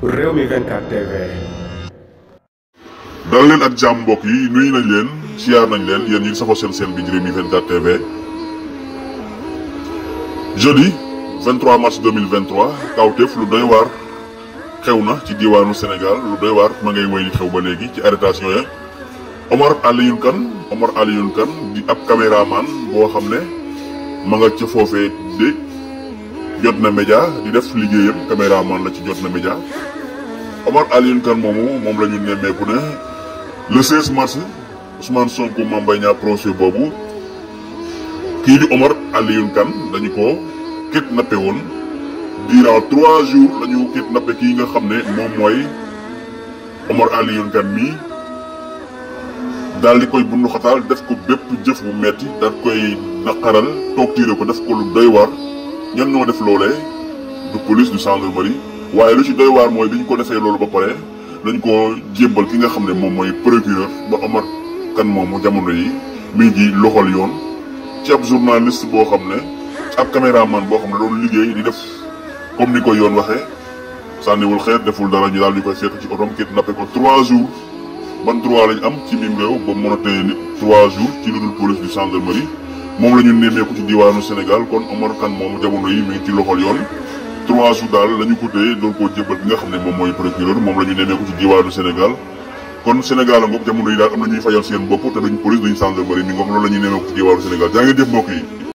Rewmi 24 TV. dal leen ak jàmm mbokk yi nuyu nañ leen siyaar nañ leen yéen ñi safoo seen bi di Rewmi 24 TV. jeudi 23 mars 2023 kawteef lu doy waar xew na ci diwaanu Sénégal lu doy waar ma ngay woy di xew ba léegi ci arrestation ya Omar Alioune Kane di ab caméraman boo xam ne ma nga ca foofee de jot na média di def liggéeyam caméraman la ci jot na média. Omar Alioune Kane moomu moom la ñu nemmeeku ne le 16 mars Ousmane Sonko Mame Mbaye Niang procès boobu kii di Omar Alioune Kane dañu ko kidnappé woon durant 3 jours la ñu kidnappé kii nga xam ne moom mooy Omar Alioune Kane mii daal di koy bundu xataal def ko bépp jëf bu metti daal koy naqaral torturé ko def ko lu doy waar. ñan ñoo def loolee du police du gendarmerie waaye lu ci doy waar mooy bi ñu ko defee loolu ba pare dañ ko jébbal ki nga xam ne moom mooy procureur ba Omar Kane moomu jamono yi mi ngi loxol yoon ci ab journaliste boo xam ne ab caméraman boo xam ne doon liggéey di def comme ni ko yoon waxee sànniwul xeer deful dara ñu daal di koy fekk ci otom kidnappé ko 3 jours ban droit lañ am ci biir réew ba mën a téye nit 3 jours ci lu dul police du gendarmerie moom la ñu nemmeeku ci diwaanu Sénégal kon Omar Kane moomu jamono yi mi ngi ci loxol yoon 3 jours daal la ñu ko téye doon koo jébbal bi nga xam ne moom mooy procureur moom la ñu nemmeeku ci diwaanu Sénégal kon Sénégal a ngoog jamono yi daal am na ñuy fajal seen bopp te duñ police duñ gendarmerie mi ngoog loolu la ñuy nemmeeku ci diwaanu Sénégal jaa ngeen jëf mbokk yi.